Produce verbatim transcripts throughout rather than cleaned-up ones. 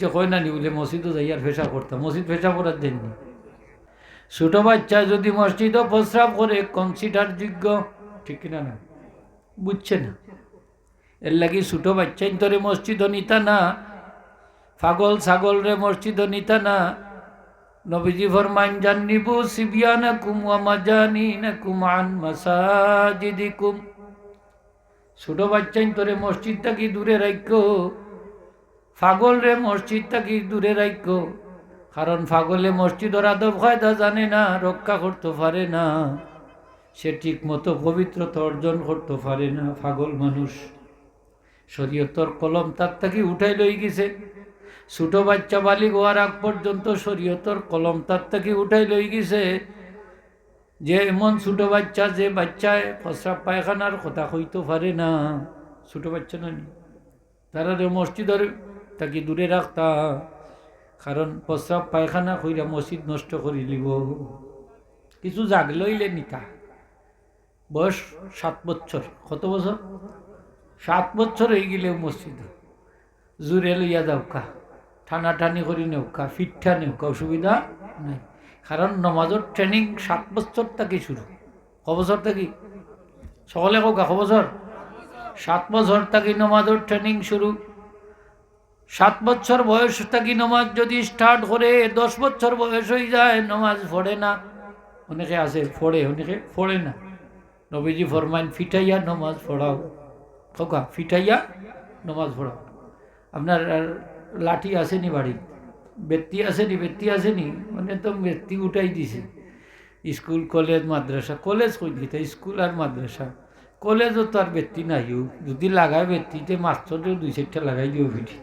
কয় না নি বুলে মসজিদো যাইয়ার পেশাব করতাম, মসজিদ পেশাব করার যাইনি। ছোট বাচ্চায় যদি মসজিদো প্রস্রাব করে, consider যোগ্য, ঠিক কিনা না? বুঝছে না। এর লাগি ছোট বাচ্চাইন্তরে মসজিদো নিতা না, পাগল ছাগলরে মসজিদো নিতা না। নবীজি ফরমাইন, "জান্নিবু সিবিয়ানাকুম ওয়া মাজানিনাকুম আন মাসাজিদিকুম।" ছোট বাচ্চাইন্তরে মসজিদ থাকি দূরে রাখো, পাগলরে মসজিদ থাকি দূরে রাখো, কারণ পাগলে মসজিদর আদব কায়দা জানে না, রক্ষা করতে পারে না, সে ঠিক মতো পবিত্রতা অর্জন করতে পারে না। পাগল মানুষ, শরীয়তর কলম তার থাকি উঠাই লই গেছে। ছোট বাচ্চা বালিগ হওয়ার আগ পর্যন্ত শরীয়তর কলম তার থাকি উঠাই লই গেছে। যে এমন ছোট বাচ্চা, যে বাচ্চায় প্রস্রাব পায়খানার কথা কইতে পারে না, ছোট বাচ্চা না নি, তারারে মসজিদর থাকি দূরে রাখতা, কারণ প্রস্রাব পায়খানা কইরা মসজিদ নষ্ট করি লিব। কিছু জাগলে অইলে নিতা। বয়স সাত বছর। কত বছর? সাত বছর অই গেলেও মসজিদ জুরে লইয়া যাউক্কা, টানাটানি করি নেউক্কা, ফিটটা নেউক্কা, অসুবিধা নাই। কারণ নমাজর ট্রেনিং সাত বছর থাকি শুরু। ক বছর থাকি? সকলে কউক্কা, ক বছর? সাত বছর থাকি নমাজর ট্রেনিং শুরু। সাত বছর বয়স থাকি নমাজ যদি স্টার্ট করে, দশ বছর বয়স অই যায়, নমাজ পড়ে না। অনেকে আছে পড়ে, অনেকে পড়ে না। নবীজি ফরমাইন, "ফিটাইয়া নমাজ পড়াও।" কউক্কা, ফিটাইয়া নমাজ পড়াও। আপনার আর লাঠি আছে নি বাড়িত? বেত্তি আছে নি? বেত্তি আছে নি? মানে তো বেত্তি উঠাই দিছে। স্কুল, কলেজ, মাদ্রাসা, কলেজ কই দিতা? স্কুল আর মাদ্রাসা। কলেজও তো আর বেত্তি নাই। ও যদি লাগায় বেত্তি, তে মাস্টরেও দুই চাইরটা লাগাই দিবো ফিটি।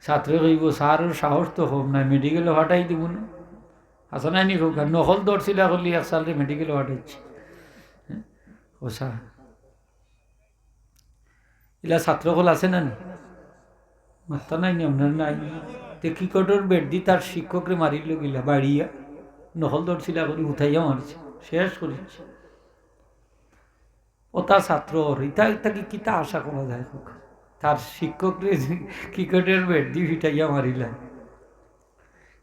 ছাত্রে কইবো, "স্যারর সাহস তো কম নায়, মেডিকেলো ফাটাই দিবো না।" আছে না নি কউক্কা? নকল ধরছিলা কইলে এক ছাত্রে মেডিকেলো ফাটাইছে। হ্যাঁ? ও স্যার। ইলা ছাত্র অকল আছে না নি? মাত্তা নাই নি আপনার নাই? তে ক্রিকেটর ব্যাট দি তার শিক্ষকরে মারিল গিলা, বাড়িয়া। নকল ধরছিলা করি উঠাইয়া মারছে, শেষ করিছে। ওটা ছাত্র অর, ইতা, ইতা কি, কিতা আশা করা যায় কউক্কা? তার শিক্ষকরে ক্রিকেটর ব্যাট দি ফিটাইয়া মারিলা।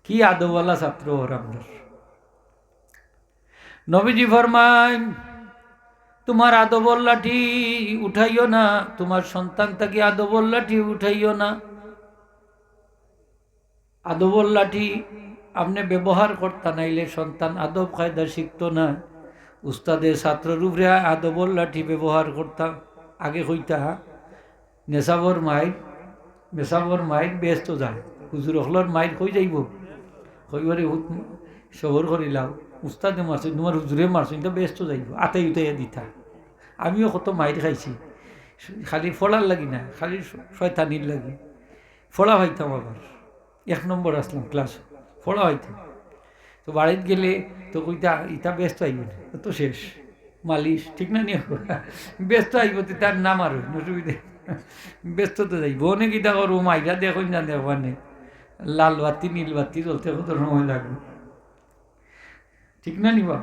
কি আদবওয়ালা ছাত্র অর আপনার? নবীজি ফরমাইন, "তুমার আদবর লাঠি উঠাইও না, তুমার সন্তান থাকি আদবর লাঠি উঠাইও না।" আদবর লাঠি আপনে ব্যবহার করতা নাইলে সন্তান আদব কায়দা শিখতো না। উস্তাদে ছাত্রর উপরে আদবর লাঠি ব্যবহার করতা, আগে কইতা, "নেশাবর মাইর, মেসাবর মাইর বেহেস্তো যায়।" হুজুর অকলর মাইর কই যাইবো? কইবো রে, হুত-, সবর করিলাও, উস্তাদে মারছে, তুমার হুজুরে মারছে, ইটা বেহেস্তো যাইবো, আতাই উতাইয়া দিতা। আমিও কত মাইর খাইছি, খালি ফড়ার লাগি না, খালি শ-, শয়তানির লাগি। ফড়া পাইতাম আবার, এক নম্বর আসলাম ক্লাস, ফড়া পাইতাম। তো বাড়িত গেলে তো কইতা, "ইটা বেহেস্তো আইবো না, তো শেষ।" মালিশ, ঠিক না নি? বেহেস্তো আইবো, তে তার নাম আর অইন, অসুবিধা। বেহেস্তো তো যাইবো। অনেক ইটা করবো, মাইরা দেখইন না দেখবানে। লাল বাতি, নীল বাতি জ্বলতে কত সময় লাগবো। ঠিক না নি বা?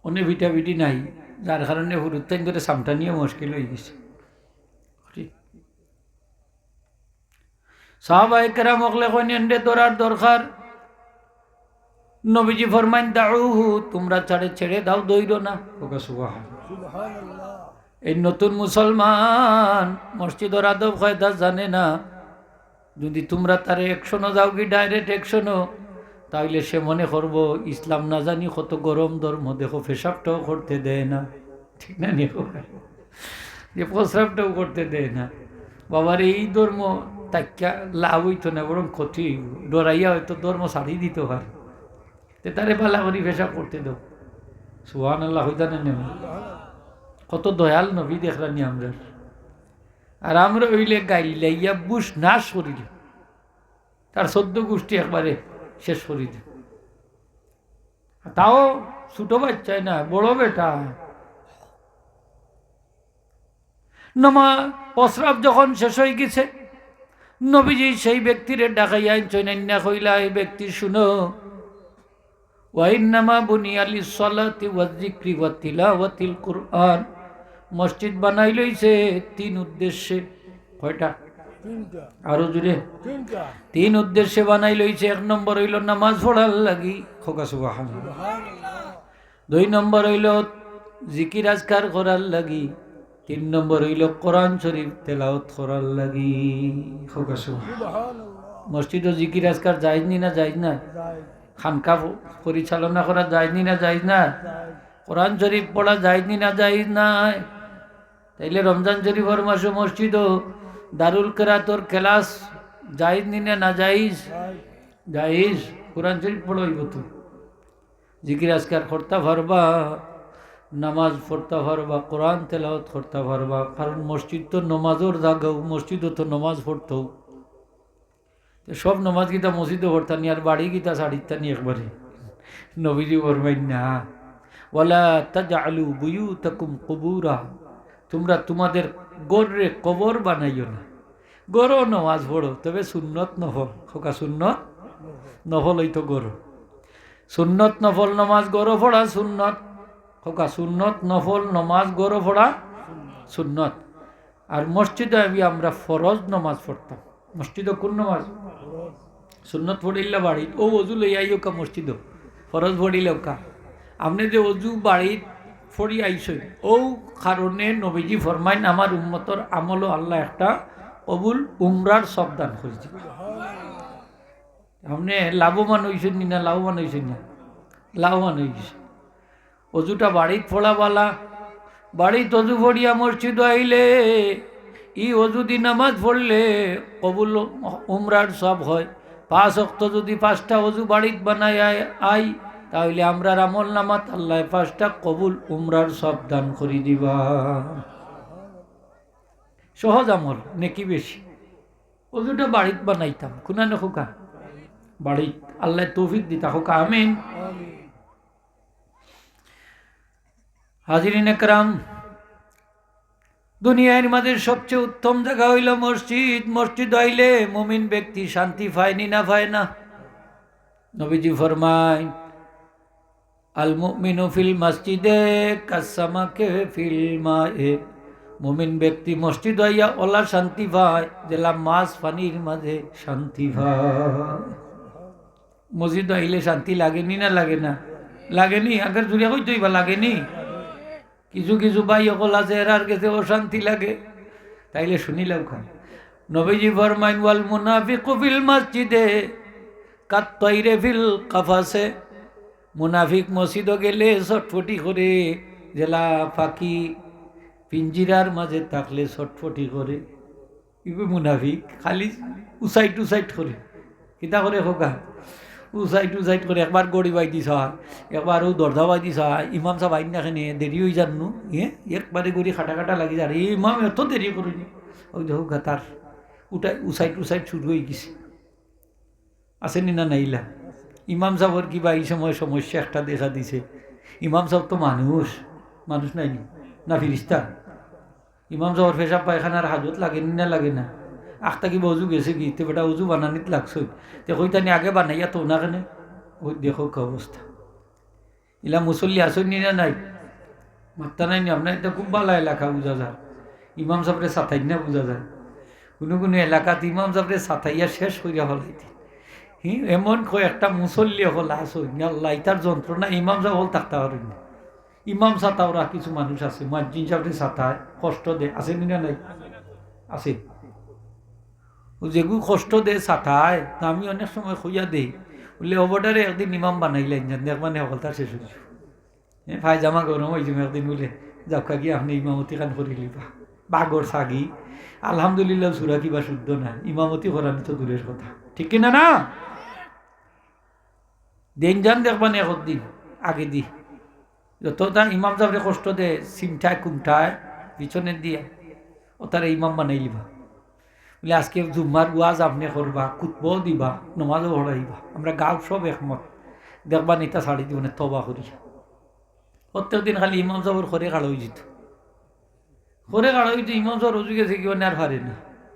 অনে ভিটাভিটি নাই, যার কারণে হুরুত্তাইন ধরে সামটা নিয়ে মুশকিল অই গেছে। ঠিক। সাহাবায়ে কেরাম অকলে কইন, "এনরে ধরার দরকার।" নবীজি ফরমাইন, "দাউহু, তুমরা তারে ছেড়ে দাও, ধইরো না।" কউক্কা সুবহানাল্লাহ। এই নতুন মুসলমান মসজিদর আদব কায়দা জানে না, যদি তুমরা তারে অ্যাকশনো যাওগি, ডাইরেক্ট অ্যাকশনো, তাইলে সে মনে করবো ইসলাম না জানি কত গরম ধর্ম, দেখো পেশাবটাও করতে দেয় না, ঠিক না নি? যে প্রস্রাবটাও করতে দেয় না। বাবারে, এই ধর্ম থাকিয়া লাভ অইতো না, বরং ক্ষতি অইবো। ডরাইয়া হয়তো ধর্ম ছাড়ি দিতো পারে। তে তারে ভালা করি পেশাব করতে দেও। সুবহানাল্লাহ কইতা না নি? কত দয়াল নবী দেখরানি আমরার। আর আমরা অইলে গাইল্লাইয়া বুশ নাশ করিলে, তার চৌদ্দ গুষ্টি একবারে শেষ করি দে। তাও ছোট বাচ্চায় না, বড় বেটা। নমা-, প্রস্রাব যখন শেষ অই গেছে, নবীজি সেই ব্যক্তিরে ডাকাইয়া আনছইন, আইন্না কইলা, "এই ব্যক্তি শুনো, ওয়া ইন্নামা বুনিয়া লিস-সালাতি ওয়াজ-জিকরি ওয়া তিলাওয়াতিল কুরআন।" মসজিদ বানাইল অইছে তিন উদ্দেশ্যে। কয়টা? আরো জোরে। তিন উদ্দেশ্যে বানাইল অইছে। এক নম্বর অইলো নামাজ পড়ার লাগি, কউক্কা সুবহানাল্লাহ। দুই নম্বর অইলো জিকির আজকার করার লাগি। তিন নম্বর অইলো কোরআন শরীফ তেলাওয়াত করার লাগি, কউক্কা সুবহানাল্লাহ। মসজিদো জিকির আজকার জায়েজ নি না জায়েজ না? খানকা প-, পরিচালনা করা জায়েজ নি না জায়েজ না? কোরআন শরীফ পড়া জায়েজ নি না জায়েজ না? তাইলে রমজান শরীফর মাসো মসজিদো দারুল কেরাতর ক্লাস জায়েজ নি না নাজায়েজ? জায়েজ। কোরআন শরীফ পড়া অইবো তো। জিকির আজকার করতা পারবা, নামাজ পড়তা পারবা, কোরআন তেলাওয়াত করতা পারবা, কারণ মসজিদ তো নমাজর জাগাও, মসজিদো তো নমাজ পড়তো। তে সব নমাজ কিতা মসজিদো পড়তা নি, আর বাড়ি কিতা ছাড়িতা নি একবারে? নবীজি ফরমাইন না, "ওয়ালা তাজআলু বুয়ুতাকুম কুবুরা", তুমরা তুমাদের ঘররে কবর বানাইও না। ঘরো নমাজ পড়ো, তবে সুন্নত নফল, কউক্কা সুন্নত নফল অইতো ঘরো। সুন্নত নফল নমাজ ঘরো পড়া সুন্নত, কউক্কা সুন্নত নফল নমাজ ঘরো পড়া সুন্নত। আর মসজিদো আইয়া আমরা ফরজ নমাজ পড়তাম। মসজিদো কুন নমাজ? সুন্নত পড়িলা বাড়িত, অউ অজু লইয়া আইওক্কা মসজিদো, ফরজ পড়িলাউক্কা। আপনে যে অজু বাড়িত পড়ি আইছইন, অউ কারণে নবীজি ফরমাইন, "আমার উম্মতর আমলো আল্লায় একটা কবুল উমরার সওয়াব দান করি দিবা।" আপনে লাভবান অইছইন নি না, লাভবান অইছইন না? লাভবান অইছইন। অজুটা বাড়িত পড়া বালা। বাড়িত অজু পড়িয়া মসজিদো আইলে, ই অজুদি নামাজ পড়লে কবুল উমরার সওয়াব হয়। পাঁচ ওয়াক্ত যুদি পাঁচটা অজু বাড়িত বানাইয়া আই, তাইলে আমরার আমল নামাত আল্লায় পাঁচটা কবুল উমরার সওয়াব দান করি দিবা। সহজ আমল, নেকি বেশি। অজুটা বাড়িত বানাইতাম, কুনানো কউক্কা? বাড়িত। আল্লায় তৌফিক দিতা, কউক্কা আমিন। হাজিরিন একরাম, দুনিয়ার মাঝে সবচেয়ে উত্তম জাগা অইলো মসজিদ। মসজিদ আইলে মুমিন ব্যক্তি শান্তি পায় নি না পায় না? নবীজি ফরমাইন, "আল মুমিনু ফিল মসজিদে কাসসামাকে ফিল মায়ে।" মুমিন ব্যক্তি মসজিদ আইয়া অলা শান্তি পায়, যেলা মাছ পানির মাঝে শান্তি পায়। মসজিদ আইলে শান্তি লাগে নি না লাগে না? লাগে নি? আগর জুড়ে কইতো অইবা, লাগে নি? কিছু কিছু ভাই অকল আছে, এরার গেছে অশান্তি লাগে। তাইলে হুনিলাউক্কা। নবীজি ফরমাইন, "ওয়াল মুনাফিকু ফিল মসজিদে কাত্তাইরে ফিল কাফাসে।" মুনাফিক মসজিদো গেলে ছটফটি করে, যেলা পাখি পিঞ্জিরার মাঝে থাকলে ছটফটি করে। ইগু মুনাফিক, খালি উসাইট উসাইট করে। কিতা করে কউক্কা? উসাইট উসাইট করে, একবার ঘড়ি বায়দি চায়, একবার অউ দরজা বায়দি চায়, ইমাম সাব আইন না কেনে, দেরি অই যার নু, এ? একবারে ঘড়ি কাটা কাটা লাগি যার, ই ইমাম এত দেরি করে নি। অউ দেখউক্কা তার উঠাই উসাইট উসাইট শুরু অই গেছে। আছে নি না নাইলা? ইমাম সাবর কিবা ই সময় সমস্যা একটা দেখা দিছে। ইমাম সাব তো মানুষ, মানুষ নায় নি? না ফিরিস্তা? ইমাম সাবর পেশাব পায়খানার হাজত লাগে নি না লাগে না? আখতা কিবা অজু গেছে গি, তে বেটা অজু বানানিত লাগছইন। তে কইতা নি আগে বানাইয়া থও না কেনে? অউ দেখউক্কা অবস্থা। ইলা মুসল্লি আছইন নি না নাই? মাত্তা নাই নি? আপনার ইটা খুব বালা এলাকা বুঝা যায়। ইমাম সাবরে সাতাইন না বুঝা যায়। কুনু কুনু এলাকাত ইমাম সাবরে সাতাইয়া শেষ করিয়া ফালাইতে। হি, এমন কয়েকটা মুসল্লি অকল আছইন, ইয়া আল্লাহ, ইতার যন্ত্রণা ইমাম সাব অকল থাকতা পারইন না। ইমাম সাতাওরা কিছু মানুষ আছে, মুয়াজ্জিন সাবরে সাতায়, কষ্ট দেয়, আছে নি না নাই? আছে। অউ যেগু কষ্ট দেয় সাতায়, তে আমি অনেক সময় কইয়া দেই, বুলে, "অবডারে একদিন ইমাম বানাইলাইন যান, দেখবা নে হকলতা শেষ অই যাইবো।" এ, পায়জামা গরম অই যাইবো একদিন বুলে, "যাউক্কা গিয়া আপনে ইমামতি খান করিলিবা।" বাগর ছাগি, আলহামদুলিল্লাহ সুরা কিবা শুদ্ধ না, ইমামতি করানি তো দূরের কথা। ঠিক কি না না? দিন যান দেখবা নে একদিন, আগেদি। যততা ইমাম সাবরে কষ্ট দেয়, চিমটায় কুমটায়, পিছনে দিয়া, অতারে ইমাম বানাইলিবা। বুলে, "আজকে জুম্মার ওয়াজ আপনে করবা, খুতবাও দিবা, নমাজও পড়াইবা।" আমরা গাঁওর সব একমত। দেখবা নে ইতা ছাড়ি দিবো নে, তওবা করি। প্রত্যেক দিন খালি ইমাম সাবর ঘরে খাড়া অই যিতো। ঘরে খাড়া অইতো, ইমাম সাবর অজু গেছে গি, অনে আর পারে না।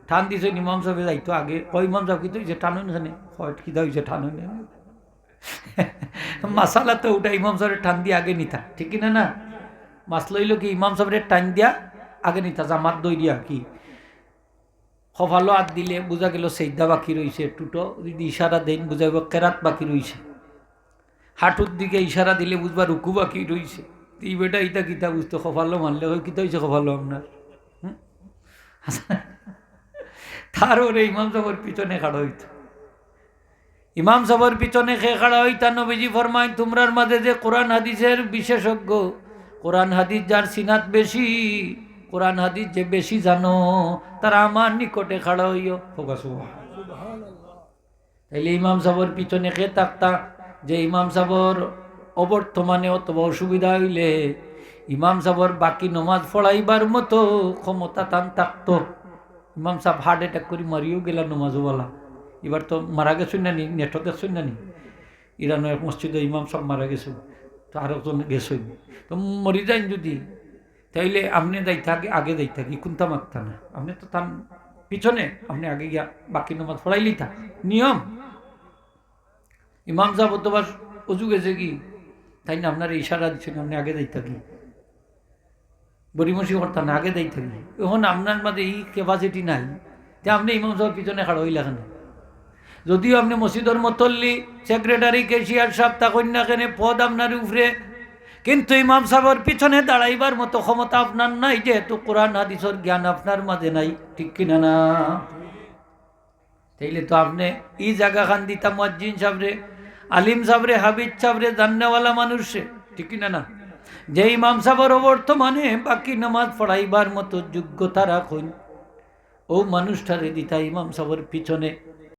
টান দিছে ইমাম সাবে যাইতো আগে, কয়, "ইমাম সাব, কিতা অইছে? টানইন কেনে?" কয়, "কিতা অইছে? টানইন কেনে?" মাসালা তো উঠা, ইমাম সাবরে টান দিয়া আগে নিতা, ঠিক কি না না? মাসলা অইলো কি, ইমাম সাবরে টান দিয়া আগে নিতা, জামাত ধরিয়া কি। কপালো আত দিলে বুঝা গেল সেজদা বাকি রইছে, টুটো যদি ইশারা দেইন বুঝাইব কেরাত বাকি রইছে, হাঁটুর দিকে ইশারা দিলে বুঝবা রুকু বাকি রইছে। ই বেটা ইটা কিতা বুঝতো, কপালো মারলে কয়, "কিতা অইছে কপালো আপনার?" হুম? তার ওরে ইমাম সাবর পিছনে খাড়া অইতো। ইমাম সাবর পিছনে কে খাড়া অইতা, নবীজি ফরমাইন, "তুমরার মাঝে যে কোরআন হাদিসের বিশেষজ্ঞ, কোরআন হাদিস যার সিনাত বেশি, কোরআন হাদিস যে বেশি জানো, তারা আমার নিকটে খাড়া অইও।" তাইলে ইমাম সাবর পিছনে কে থাকতা? যে ইমাম সাবর অবর্তমানে অথবা অসুবিধা অইলে ইমাম সাবর বাকি নমাজ পড়াইবার মতো ক্ষমতা তান থাকতো। ইমাম সাব হার্ট অ্যাটাক করি মারিও গেলা নমাজওয়ালা। ইবার তো মারা গেছইন না নি, নেটো দেখছইন না নি? ইরানো এক মসজিদো ইমাম সাব মারা গেছইন, তো আরকজন গেছইন। তো মরি যাইন যদি, তাইলে আপনে যাইতা আগে, আগে যাইতা কি, কুন্তা মাততা না? আপনে তো তান পিছনে, আপনে আগে গিয়া বাকি নমাজ পড়াইলিতা। নিয়ম, ইমাম সাব অথবা অজু গেছে কি, তাইন আপনারে ইশারা দিছইন, আপনে আগে যাইতা কি? বড়িমসি করতা না, আগে যাইতা কি? এখন আপনার মাঝে ই ক্যাপাসিটি নাই, তে আপনে ইমাম সাবর পিছনে খাড়া অইলা কেনে? যদিও আপনে মসজিদর মতল্লি, সেক্রেটারি, ক্যাশিয়ার সাব থাকইন না কেনে, পদ আপনার উপরে, কিন্তু ইমাম সাবর পিছনে দাঁড়াইবার মতো ক্ষমতা আপনার নাই, যেহেতু কোরআন হাদিসর জ্ঞান আপনার মাঝে নাই, ঠিক কিনা না? তাইলে তো আপনে ই জাগাখান দিতা মুয়াজ্জিন সাবরে, আলিম সাবরে, হাফিজ সাবরে, জাননেওয়ালা মানুষরে, ঠিক কিনা না? যে ইমাম সাবর অবর্তমানে বাকি নামাজ পড়াইবার মতো যোগ্যতা রাখইন, অউ মানুষটারে দিতা ইমাম সাবর পিছনে।